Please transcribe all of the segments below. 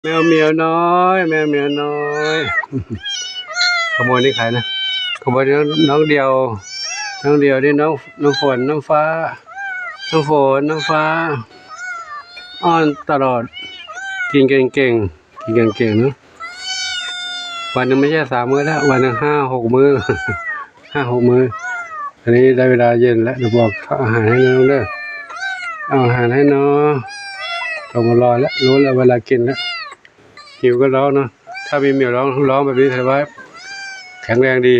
ແມວເໝີຍວນ້ອຍ ແມວເໝີຍວນ້ອຍ ຂະບວນນີ້ໃຜນະ? ຂະບວນນີ້ນ້ອງດຽວ ນ້ອງດຽວນີ້ ນ້ອງ ນ້ອງຝົນ ນ້ອງຟ້າ ນ້ອງຝົນ ນ້ອງຟ້າ ອ້ອນຕະຫຼອດ ກິນເກັ່ງໆ ກິນເກັ່ງໆເນາະ. ວັນໜຶ່ງບໍ່ໃຊ່ສາມມື້ແລ້ວ ວັນໜຶ່ງຫ້າຫົກມື້ ຫ້າຫົກມື້. ອັນນີ້ໄດ້ເວລາເຢັນແລ້ວ ດຽວບອກເອົາອາຫານໃຫ້ນ້ອງເດີ ເອົາອາຫານໃຫ້ນ້ອງ. ຕ້ອງມາລໍແລ້ວ ຮູ້ແລ້ວເວລາກິນແລ້ວ ຫິວກໍຮ້ອງເນາະ. ຖ້າມີເໝີຍວຮ້ອງ ຮ້ອງແບບນີ້ ແສດງວ່າແຂງແຮງດີ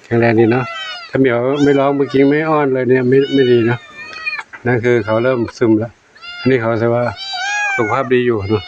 ແຂງແຮງດີເນາະ. ຖ້າເໝີຍວໄມ່ຮ້ອງ ເມື່ອກີ້ໄມ່ອ້ອນເລີຍເນຍ ໄມ່ ໄມ່ດີເນາະ. ນັ້ນຄືເຂົາເລີ່ມຊຶມແລ້ວ. ອັນນີ້ເຂົາແສດງວ່າສຸຂະພາບດີຢູ່ເນາະ.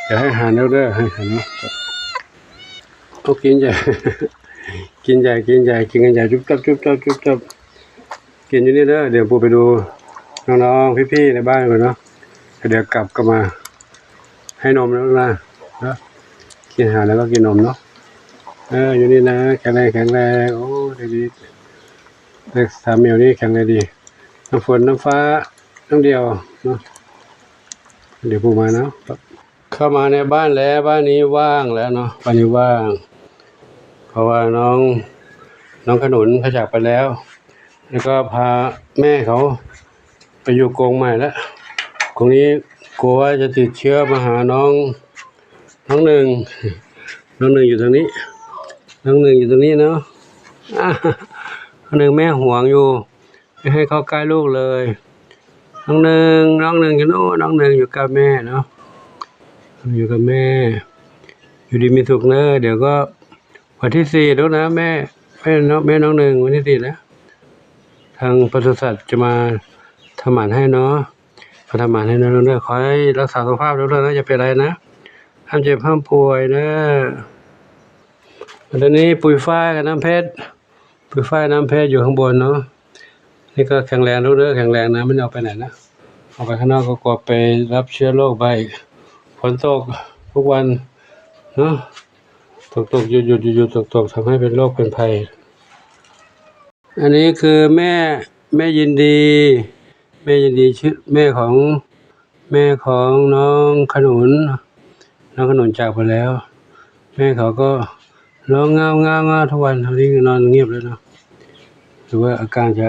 ດຽວໃຫ້ອາຫານເດີ ໃຫ້ອາຫານເນາະ. ເອົາກິນໃຫຍ່ ກິນໃຫຍ່ ກິນໃຫຍ່ ກິນກັນໃຫຍ່ ຈຸບຈັບ ຈຸບຈັບ ຈຸບຈັບ ກິນຢູ່ນີ້ເດີ. ດຽວປູໄປດູນ້ອງໆ ພີ່ໆ ໃນບ້ານກ່ອນເນາະ ແລ້ວດຽວກັບ ກັບມາໃຫ້ນົມແລ້ວນະ ເນາະ. ກິນອາຫານແລ້ວກໍກິນນົມເນາະ. ເອີ ຢູ່ນີ້ນະ ແຂງແຮງ ແຂງແຮງ ໂອ້ ດີໆ ເດັກສາມແມວນີ້ແຂງແຮງດີ. ນ້ຳຝົນ ນ້ຳຟ້າ ນ້ອງດຽວເນາະ ດຽວປູມາເນາະ. ເຂົ້າມາໃນບ້ານແລ້ວ ບ້ານນີ້ວ່າງແລ້ວເນາະ ບ້ານນີ້ວ່າງ ເພາະວ່ານ້ອງ ນ້ອງຂະໜູນເຂົາຈາກໄປແລ້ວ ແລ້ວກໍພາແມ່ເຂົາໄປຢູ່ກົງໃໝ່ແລ້ວ. ກົງນີ້ກົວວ່າຈະຕິດເຊື້ອມາຫານ້ອງ ນ້ອງໜຶ່ງ ນ້ອງໜຶ່ງຢູ່ທາງນີ້ ນ້ອງໜຶ່ງຢູ່ຕາງນີ້ເນາະ. ນ້ອງໜຶ່ງແມ່ຫວງຢູ່ ບໍ່ໃຫ້ເຂົ້າໃກ້ລູກເລີຍ. ນ້ອງໜຶ່ງ ນ້ອງໜຶ່ງຢູ່ໂນ່ນ ນ້ອງໜຶ່ງຢູ່ກັບແມ່ເນາະ ຢູ່ກັບແມ່ ຢູ່ດີມີສຸກເນີ. ດຽວກໍວັນທີສີ່ລູກນະ ແມ່ ແມ່ນ້ອງ ແມ່ນ້ອງໜຶ່ງ ວັນທີສີ່ແລ້ວ ທາງປະສຸສັດຈະມາທຳໝັນໃຫ້ເນາະ ມາທຳໝັນໃຫ້ເນີ. ຂໍໃຫ້ລັກສາສຸຂະພາບເດີ ຢ່າເປັນໄລນະ ຫ້າມເຈັບຫ້າມປ່ວຍເດີ. ອັນນີ້ປຸຍຝ້າຍກັບນ້ຳເພັດ ປຸຍຝ້າຍນ້ຳເພັດຢູ່ຂ້າງບົນເນາະ. ນີ້ກໍແຂງແຮງລູກເດີ ແຂງແຮງນະ ມັນອອກໄປໃນນະ ອອກໄປຂ້າງນອກກໍກົວໄປຮັບເຊື້ອໂລກມາອີກ. ຝົນຕົກທຸກວັນເນາະ ຕົກໆ ຢຸດໆ ຢຸດໆ ຕົກໆ ທຳໃຫ້ເປັນໂລກເປັນໄພ. ອັນນີ້ຄືແມ່ ແມ່ຍິນດີ ແມ່ຍິນດີ ຊື່ແມ່ຂອງ ແມ່ຂອງນ້ອງຂະໜູນ ນ້ອງຂະໜູນຈາກໄປແລ້ວ. ແມ່ເຂົາກໍຮ້ອງງາວໆໆ ທຸກວັນ ຕອນນີ້ນອນງຽບເລີຍເນາະ ຫຼືວ່າອາການຈະ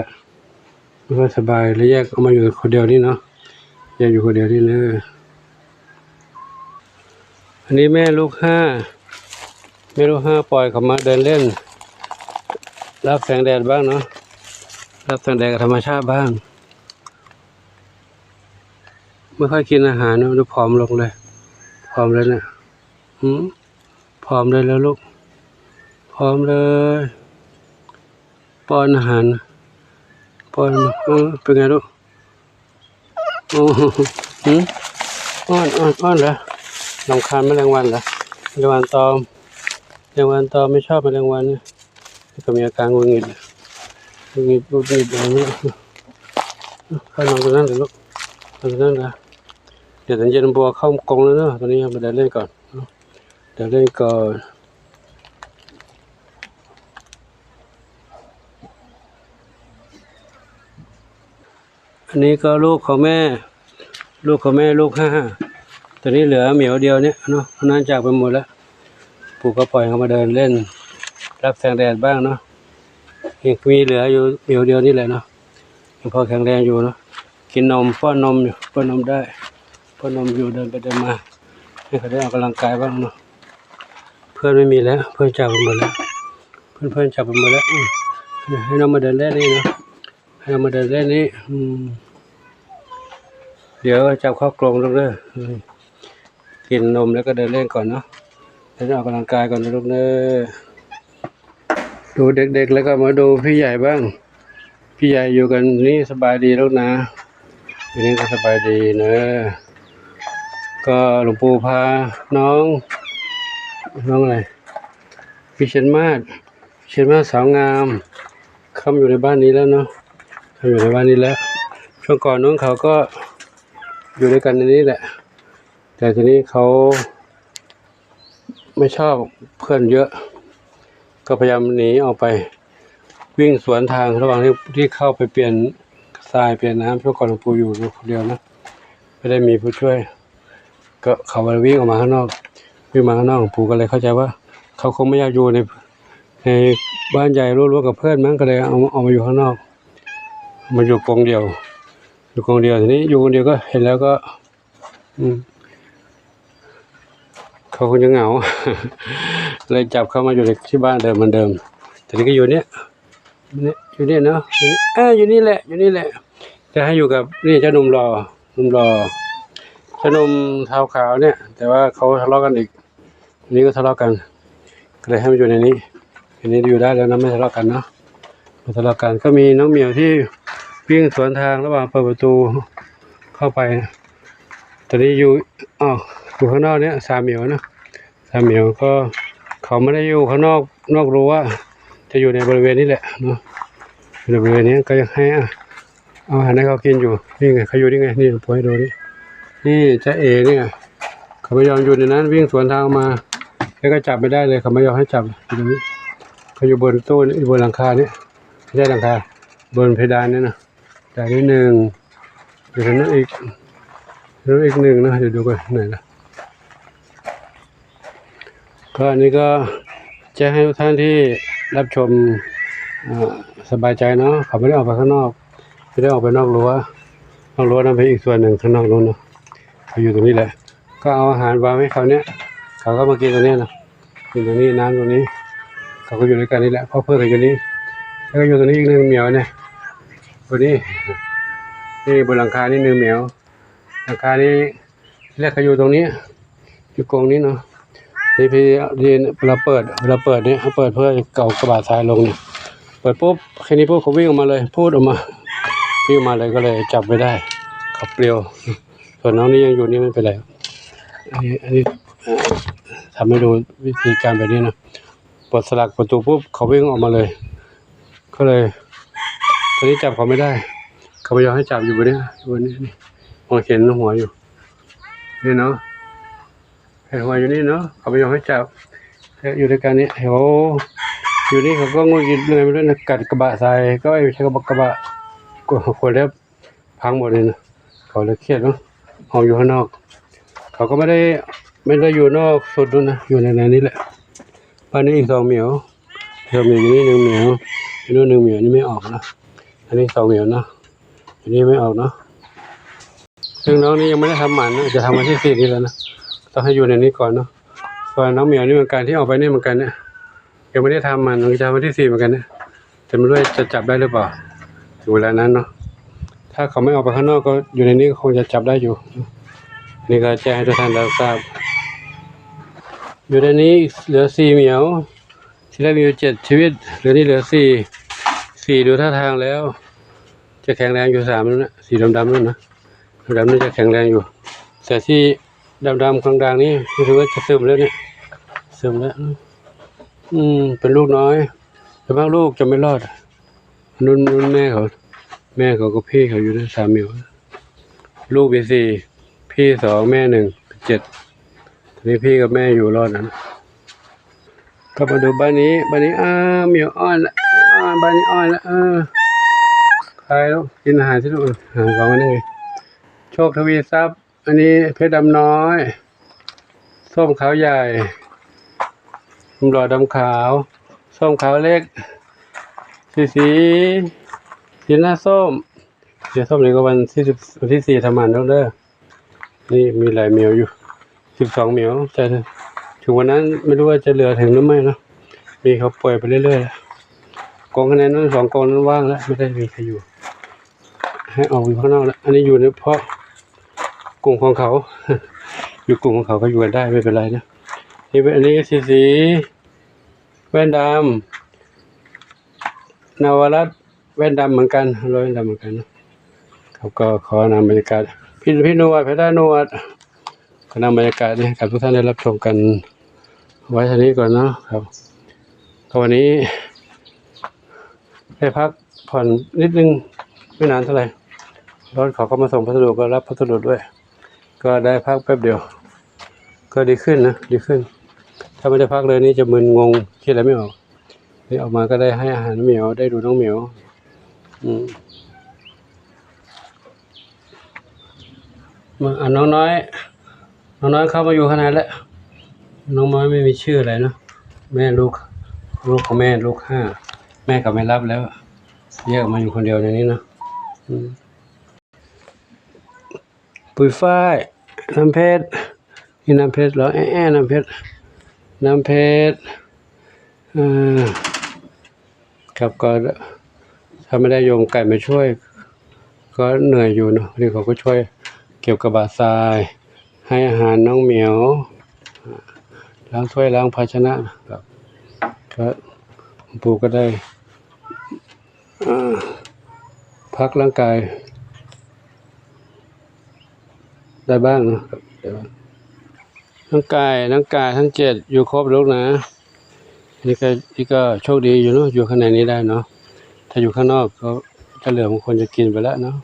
ບໍ່ຄ່ອຍສະບາຍ ເລີຍແຍກອອກມາຢູ່ຄົນດຽວນີ້ເນາະ ແຍກຢູ່ຄົນດຽວນີ້ເດີ. ອັນນີ້ແມ່ລູກຫ້າ ແມ່ລູກຫ້າປ່ອຍເຂົາມາເດີນເລ່ນ ຮັບແສງແດດບ້າງເນາະ ຮັບແສງແດດກັບທຳມະຊາດບ້າງ. ບໍ່ຄ່ອຍກິນອາຫານເນາະ ດູຜອມລົງເລີຍ ຜອມເລີຍນະ. ຫື ຜອມເລີຍແລ້ວລູກ ຜອມເລີຍ. ປ້ອນອາຫານ ປ້ອນ ເອີ ເປັນໄງລູກ? ໂອ້ ຫື ອ້ອນ ອ້ອນ ອ້ອນລະ ລຳຄານແມະແລງວັນລະ ແມະແລງວັນຕອມ ແມະແລງວັນຕອມ ໄມ່ຊອບແມະແລງວັນ. ກໍມີອາການຫງຸດຫງິດ ຫງຸດຫງິດ ຫງຸດຫງິດ ເຂົ້ານອນຕົງນັ້ນເດີລູກ ນອນຕົງນັ້ນລະ. ດຽວຕອນເຢັນບໍ່ເຂົ້າກົງແລ້ວເນາະ ຕອນນີ້ເຮົາໄປເດີນເລ່ນກ່ອນເນາະ ເດີນເລ່ນກ່ອນ. ອັນນີ້ກໍລູກຂອງແມ່ ລູກຂອງແມ່ ລູກຫ້າ ຕອນນີ້ເຫຼືອໝຽວດຽວນີ້ເນາະ ຜູ້ນັ້ນຈາກໄປໝົດແລ້ວ. ປູກໍປ່ອຍເຂົາມາເດີນເລ່ນ ຮັບແສງແດດບ້າງເນາະ. ຍັງມີເຫຼືອຢູ່ໝຽວດຽວນີ້ແຫຼະເນາະ ຍັງພໍແຂງແຮງຢູ່ເນາະ ກິນນົມ ປ້ອນນົມຢູ່ ປ້ອນນົມໄດ້ ປ້ອນນົມຢູ່ ເດີນໄປເດີນມາ ໃຫ້ເຂົາໄດ້ອອກກຳລັງກາຍບ້າງເນາະ. ເພື່ອນໄມ່ມີແລ້ວ ເພື່ອນຈາກໄປໝົດແລ້ວ ເພື່ອນ ເພື່ອນຈາກໄປໝົດແລ້ວ. ອື ໃຫ້ນ້ອງມາເດີນເລ່ນນີ້ເນາະ ໃຫ້ນ້ອງມາເດີນເລ່ນນີ້ ອື ດຽວຈັບເຂົ້າກົງລູກເດີ ອື ກິນນົມແລ້ວກໍເດີນເລ່ນກ່ອນເນາະ ເດີນອອກກຳລັງກາຍກ່ອນນະລູກເດີ. ດູເດັກໆ ແລ້ວກໍມາດູພີ່ໃຫຍ່ບ້າງ ພີ່ໃຫຍ່ຢູ່ກັນນີ້ສະບາຍດີລູກນະ ຢູ່ນີ້ກໍສະບາຍດີເນີ. ກໍຫຼວງປູ່ພານ້ອງ ນ້ອງອະໄລ ວິເຊນມາດ ເຊນມາດສາວງາມ ເຂົ້າມາຢູ່ໃນບ້ານນີ້ແລ້ວເນາະ ເຂົ້າມາຢູ່ໃນບ້ານນີ້ແລ້ວ. ຊ່ວງກ່ອນນ້ອງເຂົາກໍຢູ່ດ້ວຍກັນໃນນີ້ແຫຼະ ແຕ່ທີນີ້ເຂົາໄມ່ຊອບເພື່ອນເຍອະ ກໍພະຍາຍາມໜີອອກໄປ ວິ່ງສວນທາງ ລະຫວ່າງທີ່ ທີ່ເຂົ້າໄປປ່ຽນຊາຍປ່ຽນນ້ຳ. ຊ່ວງກ່ອນຫຼວງປູ່ຢູ່ ຢູ່ຄົນດຽວນະ ໄມ່ໄດ້ມີຜູ້ຊ່ວຍ. ກ ກໍເຂົາກໍວິ່ງອອກມາຂ້າງນອກ ວິ່ງມາຂ້າງນອກ ປູກໍເລີຍເຂົ້າໃຈວ່າເຂົາຄົງບໍ່ຢາກຢູ່ໃນ ໃນບ້ານໃຫຍ່ລວມໆກັບເພື່ອນມັນ ກໍເລີຍເອົາ ເອົາມາຢູ່ຂ້າງນອກ ມາຢູ່ກົງດຽວ ຢູ່ກົງດຽວ. ທີນີ້ຢູ່ຄົນດຽວກໍເຫັນແລ້ວກໍ ອືມ ເຂົາຄົງຈະເຫງົາ ເລີຍຈັບເຂົ້າມາຢູ່ໃນ ທີ່ບ້ານເດີມ ເໝືອນເດີມ. ຕອນນີ້ກໍຢູ່ເນີ້ຍ ຢູ່ນີ້ເນາະ ຢູ່ນີ້ ເອີ ຢູ່ນີ້ແຫຼະ ຢູ່ນີ້ແຫຼະ. ຈະໃຫ້ຢູ່ກັບ ນີ້ ເຈົ້າໜຸ່ມຫຼໍ່ ໜຸ່ມຫຼໍ່ ເຈົ້າໜຸ່ມເທົາຂາວເນີ້ຍ. ແຕ່ວ່າເຂົາທະເລາະກັນອີກ ອັນນີ້ກໍທະເລາະກັນ ກໍເລີຍໃຫ້ມາຢູ່ໃນນີ້. ອັນນີ້ຢູ່ໄດ້ແລ້ວນະ ໄມ່ທະເລາະກັນເນາະ ໄມ່ທະເລາະກັນ. ກໍມີນ້ອງໝຽວທີ່ວິ່ງສວນທາງລະຫວ່າງເປີດປະຕູເຂົ້າໄປ. ຕອນນີ້ຢູ່ ອ້າວ ຢູ່ຂ້າງນອກເນີ້ຍ ສາມໝຽວເນາະ ສາມໝຽວ. ກໍເຂົາບໍ່ໄດ້ຢູ່ຂ້າງນອກ ນອກຮົ້ວ ຈະຢູ່ໃນບໍລິເວນນີ້ແຫຼະເນາະ ຢູ່ໃນບໍລິເວນນີ້. ກໍຢາກໃຫ້ ອາ ເອົາອາຫານໃຫ້ເຂົາກິນຢູ່. ນີ້ໄງ ເຂົາຢູ່ນີ້ໄງ ນີ້ ປົວໃຫ້ດູນີ້ ນີ້ ຈາເອ ນີ້ ເຂົາບໍ່ຍອມຢູ່ໃນນັ້ນ ວິ່ງສວນທາງອອກມາ ແລ້ວກໍຈັບໄປໄດ້ເລີຍ. ເຂົາບໍ່ຍອມໃຫ້ຈັບ ຢູ່ນີ້ ເຂົາຢູ່ບົນຕູ້ນີ້ ຢູ່ບົນຫຼັງຄານີ້ ບໍ່ໃຊ່ຫຼັງຄາ ບົນເພດານນີ້ນະ. ຈາກນີ້ໜຶ່ງ ຢູ່ທາງນັ້ນອີກ ທາງນັ້ນອີກໜຶ່ງນະ. ດຽວດູກ່ອນ ໄຫນລະ? ກໍອັນນີ້ກໍແຈ້ງໃຫ້ທຸກທ່ານທີ່ຮັບຊົມ ເອີ ສະບາຍໃຈເນາະ ເຂົາບໍ່ໄດ້ອອກໄປຂ້າງນອກ ບໍ່ໄດ້ອອກໄປນອກຮົ້ວ ນອກຮົ້ວນັ້ນເປັນອີກສ່ວນໜຶ່ງ ຂ້າງນອກນັ້ນເນາະ. ເຂົາຢູ່ຕົງນີ້ແຫຼະ ກໍເອົາອາຫານວາງໃຫ້ເຂົາເນີ້ຍ ເຂົາກໍມາກິນຕົງນີ້ນະ ກິນຕົງນີ້ ນ້ຳຕົງນີ້. ເຂົາກໍຢູ່ດ້ວຍກັນນີ້ແຫຼະ ພໍ່ເພື່ອນກໍຢູ່ນີ້ ແລ້ວກໍຢູ່ຕົງນີ້ອີກໜຶ່ງໝຽວເນີ້ຍ ຕົງນີ້ ນີ້ ບົນຫຼັງຄານີ້ໜຶ່ງໝຽວ ຫຼັງຄານີ້ ແລ້ວເຂົາຢູ່ຕົງນີ້ ຢູ່ກົງນີ້ເນາະ. ທີ່ ທີ່ ທີ່ເວລາເປີດ ເວລາເປີດນີ້ ເຮົາເປີດເພື່ອເອົາກະບະຊາຍລົງນີ້ ເປີດປຸບ ແຄ່ນີ້ປຸບ ເຂົາວິ່ງອອກມາເລີຍ ພູດອອກມາ ວິ່ງອອກມາເລີຍ ກໍເລີຍຈັບໄວ້ໄດ້ ເຂົາປ່ຽວ. ສ່ວນນ້ອງນີ້ຍັງຢູ່ນີ້ ໄມ່ເປັນໄລ. ອັນນີ້ ອັນນີ້ ເອີ ທຳໃຫ້ດູວິທີການແບບນີ້ນະ ປາດສະຫຼັກປະຕູປຸບ ເຂົາວິ່ງອອກມາເລີຍ ກໍເລີຍ ຕອນນີ້ຈັບເຂົາໄມ່ໄດ້ ເຂົາບໍ່ຍອມໃຫ້ຈັບ ຢູ່ບໍນນີ້ ຢູ່ບໍນນີ້ ນີ້ ມອງເຫັນຫົວຢູ່ ນີ້ເນາະ ເຫັນຫົວຢູ່ນີ້ເນາະ ເຂົາບໍ່ຍອມໃຫ້ຈັບ ແຕ່ຢູ່ດ້ວຍກັນນີ້ ໂອ້ ຢູ່ນີ້ເຂົາກໍຫງຸດຫງິດເລື່ອຍມາເລີຍນະ ກັດກະບະຊາຍ ກໍໄອ້ ໃຊ້ກະບະ ກະບະ ກະບະ ຄົນແລ້ວ ພັງໝົດເລີຍນະ ເຂົາເລີຍຄຽດເນາະ ອອກຢູ່ຂ້າງນອກ ເຂົາກໍບໍ່ໄດ້ ບໍ່ໄດ້ຢູ່ນອກສຸດນັ້ນນະ ຢູ່ໃນ ໃນນີ້ແຫຼະ. ບ້ານນີ້ອີກສອງໝຽວ ສອງໝຽວ ຢູ່ນີ້ໜຶ່ງໝຽວ ຢູ່ໂນ້ນໜຶ່ງໝຽວ ນີ້ແມ່ອອກເນາະ ອັນນີ້ສອງໝຽວເນາະ ຢູ່ນີ້ແມ່ອອກເນາະ. ເຊິ່ງນ້ອງນີ້ຍັງບໍ່ໄດ້ທຳໝັນນະ ຈະທຳວັນທີສີ່ນີ້ແຫຼະນະ ຕ້ອງໃຫ້ຢູ່ໃນນີ້ກ່ອນເນາະ. ສ່ວນນ້ອງໝຽວນີ້ເໝືອນກັນ ທີ່ອອກໄປນີ້ເໝືອນກັນເນຍ ຍັງບໍ່ໄດ້ທຳມັນ ຈະທຳວັນທີສີ່ເໝືອນກັນເນຍ ແຕ່ບໍ່ຮູ້ວ່າຈະຈັບໄດ້ຫຼືເປົ່າ ເຖິງເວລານັ້ນເນາະ. ຖ້າເຂົາໄມ່ອອກໄປຂ້າງນອກ ກໍຢູ່ໃນນີ້ກໍຄົງຈະຈັບໄດ້ຢູ່. ນີ້ກໍແຈ້ງໃຫ້ທຸກທ່ານໄດ້ຮັບຊາບ ຢູ່ໃນນີ້ເຫຼືອສີ່ໝຽວ ທີແລກມີຢູ່ເຈັດຊີວິດ ເຫຼືອນີ້ເຫຼືອສີ່ ສີ່ ດູທ່າທາງແລ້ວຈະແຂງແຮງຢູ່ ສາມນັ້ນນະ ສີດຳໆນັ້ນນະ ດຳໆນັ້ນຈະແຂງແຮງຢູ່ ແຕ່ທີ່ ດຳໆຂ້າງດາງນີ້ ຮູ້ສຶກວ່າຈະຊຶມແລ້ວນີ້ ຊຶມແລ້ວ ອືມ ເປັນລູກນ້ອຍ ສ່ວນມາກລູກຈະໄມ່ລອດ ລຸ້ນ ລຸ້ນແມ່ເຂົາ ແມ່ເຂົາກັບພີ່ເຂົາຢູ່ໄດ້ສາມໝຽວ ລູກມີສີ່ ພີ່ສອງ ແມ່ໜຶ່ງ ເປັນເຈັດ ທີນີ້ພີ່ກັບແມ່ຢູ່ລອດນັ້ນ. ກໍມາດູບ້ານນີ້ ບ້ານນີ້ ອ້າ ໝຽວອ່ອນລະ ອ້າ ບ້ານນີ້ອ່ອນລະ ເອີ ຄາຍລູກ ກິນອາຫານຊິລູກ ຫາຂອງອັນນີ້ ໂຊກທະວີຊັບ ອັນນີ້ເພດດຳນ້ອຍ ສົ້ມຂາວໃຫຍ່ ດຳຫຼໍ່ດຳຂາວ ສົ້ມຂາວເລັກ ສີ ສີ ສີໜ້າສົ້ມ ສີສົ້ມນີ້ກໍວັນທີສິບ ວັນທີສີ່ທຳມານແລ້ວເດີ. ນີ້ມີຫຼາຍໝຽວຢູ່ ສິບສອງໝຽວ ແຕ່ເຖິງວັນນັ້ນໄມ່ຮູ້ວ່າຈະເຫຼືອເຖິງຫຼືໄມ່ເນາະ ມີເຂົາປ່ອຍໄປເລື້ອຍໆ ກົງຂ້າງໃນນັ້ນ ສອງກົງນັ້ນວ່າງແລ້ວ ໄມ່ໄດ້ມີໃຄຢູ່ ໃຫ້ອອກຢູ່ຂ້າງນອກແລ້ວ. ອັນນີ້ຢູ່ໃນເພາະ ກຸ່ມຂອງເຂົາ ຢູ່ກຸ່ມຂອງເຂົາກໍຢູ່ກັນໄດ້ ໄມ່ເປັນໄລນະ. ນີ້ເປັນ ອັນນີ້ສີ ສີ ແວ່ນດຳ ນະວະລັດ ແວ່ນດຳເໝືອນກັນ ເຮົາເລີຍແວ່ນດຳເໝືອນກັນເນາະ. ເຂົາກໍຂໍນຳບັນຍາກາດ ພີ່ ພີ່ໜວດ ແພນດ້າໜວດ ກໍນຳບັນຍາກາດນີ້ໃຫ້ກັບທຸກທ່ານໄດ້ຮັບຊົມກັນໄວ້ເທົ່ານີ້ກ່ອນເນາະ. ກໍວັນນີ້ໄດ້ພັກຜ່ອນນິດໜຶ່ງ ໄມ່ນານເທົ່າໃດ ລົດເຂົາກໍມາສົ່ງພັດສະດຸ ກໍຮັບພັດສະດຸດ້ວຍ ກໍໄດ້ພັກແປັບດຽວ ກໍດີຂຶ້ນນະ ດີຂຶ້ນ. ຖ້າໄມ່ໄດ້ພັກເລີຍນີ້ຈະມຶນງົງ ຄິດອະໄລໄມ່ອອກ. ນີ້ອອກມາກໍໄດ້ໃຫ້ອາຫານແມວ ໄດ້ດູນ້ອງແມວ ອືມ ເບິ່ງ ອາ ນ້ອງນ້ອຍ ນ້ອງນ້ອຍເຂົ້າມາຢູ່ຂ້າງໃນແລ້ວ. ນ້ອງນ້ອຍໄມ່ມີຊື່ອະໄລເນາະ. ແມ່ລູກ ລູກຂອງແມ່ ລູກຫ້າ. ແມ່ກໍໄມ່ຮັບແລ້ວ ແຍກອອກມາຢູ່ຄົນດຽວໃນນີ້ເນາະ. ອືມ ປຸຍຝ້າຍ ນ້ຳເພັດ ນີ້ນ້ຳເພັດ ຮ້ອງແອະໆ ນ້ຳເພັດ ນ້ຳເພັດ ເອີ ຄັບ ກໍຖ້າໄມ່ໄດ້ໂຍມໄກ່ມາຊ່ວຍກໍເໜື່ອຍຢູ່ເນາະ. ນີ້ເຂົາກໍຊ່ວຍເກັບກະບະຊາຍ ໃຫ້ອາຫານນ້ອງໝຽວ ລ້າງຖ້ວຍລ້າງພາຊະນະ ກໍ ກໍ ປູກໍໄດ້ ເອີ ພັກຮ່າງກາຍໄດ້ບ້າງເນາະ. ນ້ອງໄກ່ ນ້ອງກາຍ ທັງເຈັດ ຢູ່ຄົບລູກນະ. ນີ້ກໍ ນີ້ກໍໂຊກດີຢູ່ເນາະ ຢູ່ຂ້າງໃນນີ້ໄດ້ເນາະ. ຖ້າຢູ່ຂ້າງນອກກໍຈະເຫຼືອ ບາງຄົນຈະກິນໄປແລ້ວເນາະ.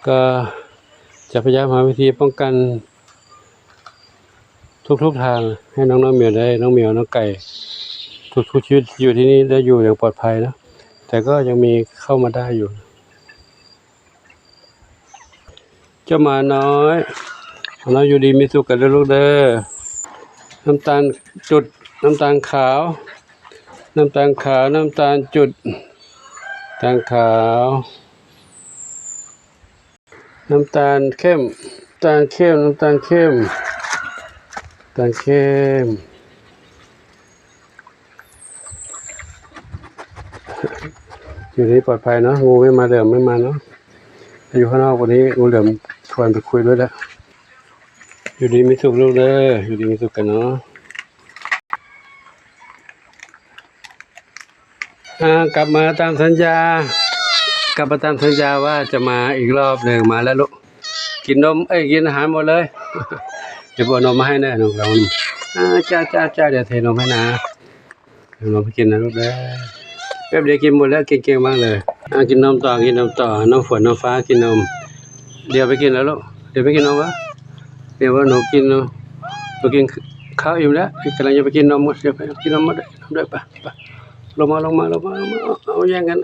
ກໍຈະພະຍາຍາມຫາວິທີປ້ອງກັນ ທຸກໆທາງໃຫ້ນ້ອງໆໝຽວໄດ້ ນ້ອງໝຽວ ນ້ອງໄກ່ ທຸກໆຊີວິດທີ່ຢູ່ທີ່ນີ້ໄດ້ຢູ່ຢ່າງປອດໄພເນາະ. ແຕ່ກໍຍັງມີເຂົ້າມາໄດ້ຢູ່. ເຈົ້າໝານ້ອຍ ນ້ອງຢູ່ດີມີສຸກກັນເດີລູກເດີ. ນ້ຳຕານຈຸດ ນ້ຳຕານຂາວ ນ້ຳຕານຂາວ ນ້ຳຕານຈຸດ ຕານຂາວ. ນ້ຳຕານເຂັ້ມ ນ້ຳຕານເຂັ້ມ ນ້ຳຕານເຂັ້ມ ນ້ຳຕານເຂັ້ມ. ຢູ່ນີ້ປອດໄພເນາະ ງູໄມ່ມາ ເຫຼືອມໄມ່ມາເນາະ. ຖ້າຢູ່ຂ້າງນອກວັນນີ້ງູເຫຼືອມຊວນໄປຄຸຍດ້ວຍແລ້ວ. ຢູ່ດີມີສຸກລູກເດີ ຢູ່ດີມີສຸກກັນເນາະ. ອ່າ ກັບມາຕາມສັນຍາ ກັບມາຕາມສັນຍາວ່າຈະມາອີກລອບໜຶ່ງ. ມາແລ້ວລູກ ກິນນົມ ເອີຍ ກິນອາຫານໝົດເລີຍ. ດຽວເອົານົມມາໃຫ້ແນ່ ນ້ອງລອງ. ອ່າ ຈ້າ ຈ້າ ຈ້າ ດຽວເທນົມໃຫ້ນະ ເທນົມໃຫ້ກິນນະລູກເດີ. ແປັບດຽວກິນໝົດແລ້ວ ເກັ່ງໆມາກເລີຍ. ອ່າ ກິນນົມຕໍ່ ກິນນົມຕໍ່ ນ້ອງຝົນ ນ້ອງຟ້າ ກິນນົມ. ດຽວໄປກິນແລ້ວລູກ ດຽວໄປກິນນົມວະ. ດຽວວ່າໜູກິນ ໜູກິນ ຂ- ຂ້າວອີ່ມແລ້ວ ກຳລັງຈະໄປກິນນົມໝົດ ດຽວໄປກິນນົມໝົດເດີ ໄປ ໄປ ລົງມາ ລົງມາ ລົງມາ ລົງມາ ເອົາ ແຍ່ງກັນ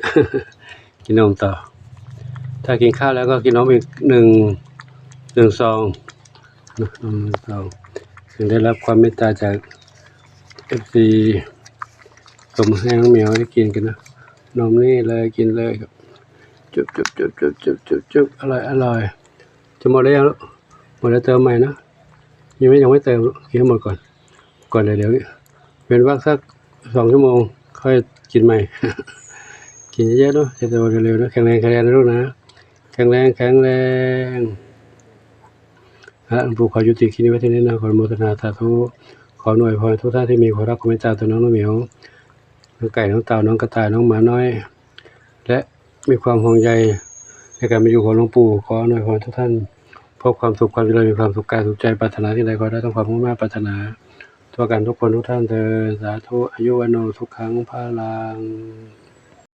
ກິນນົມຕໍ່. ຖ້າກິນຂ້າວແລ້ວກໍກິນນົມອີກໜຶ່ງ ໜຶ່ງຊອງນະ ນົມໜຶ່ງຊອງ ເຊິ່ງໄດ້ຮັບຄວາມເມດຕາຈາກເອັຟຊີ ສົ່ງມາໃຫ້ນ້ອງໝຽວໄດ້ກິນກັນນະ. ນົມນີ້ເລີຍ ກິນເລີຍ ຈຸບ ຈຸບ ຈຸບ ຈຸບ ຈຸບ ຈຸບ ອະລ່ອຍ ອະລ່ອຍ. ຈະໝົດແລ້ວຍັງລູກ? ໝົດແລ້ວເຕີມໃໝ່ເນາະ. ຍັງໄມ່ ຍັງໄມ່ເຕີມລູກ ກິນໃຫ້ໝົດກ່ອນ ກ່ອນ ແລ້ວດຽວເວັ້ນວັກສັກສອງຊົ່ວໂມງຄ່ອຍກິນໃໝ່. ກິນເຍອະໆເນາະ ຈະໂຕເລັວໆເນາະ. ແຂງແຮງ ແຂງແຮງນະລູກນະ ແຂງແຮງ ແຂງແຮງ. ອາ ຫຼວງປູ່ຂໍຍຸຕິຄລິບນີ້ໄວ້ເທົ່ານີ້ນະ ຂໍອະນຸໂມທະນາສາທຸ. ຂໍອວຍພອນທຸກທ່ານທີ່ມີຄວາມຮັກຄວາມເມດຕາຕໍ່ນ້ອງ ນ້ອງໝຽວ ນ້ອງໄກ່ ນ້ອງເຕົ່າ ນ້ອງກະຕ່າຍ ນ້ອງໝານ້ອຍ ແລະ ມີຄວາມຫ່ວງໃຍໃນການມາຢູ່ຂອງຫຼວງປູ່. ຂໍອຳນວຍພອນທຸກທ່ານ ພົບຄວາມສຸກຄວາມຈະເລີນ ມີຄວາມສຸກກາຍສຸກໃຈ ປາດຖະໜາສິ່ງໃດຂໍໄດ້ທັງຄວາມມຸ່ງມາດປາດຖະໜາ ທົ່ວກັນທຸກຄົນທຸກທ່ານເທີນ ສາທຸ. ອາຍຸ ວັນໂນ ສຸຂັງ ພະລັງ.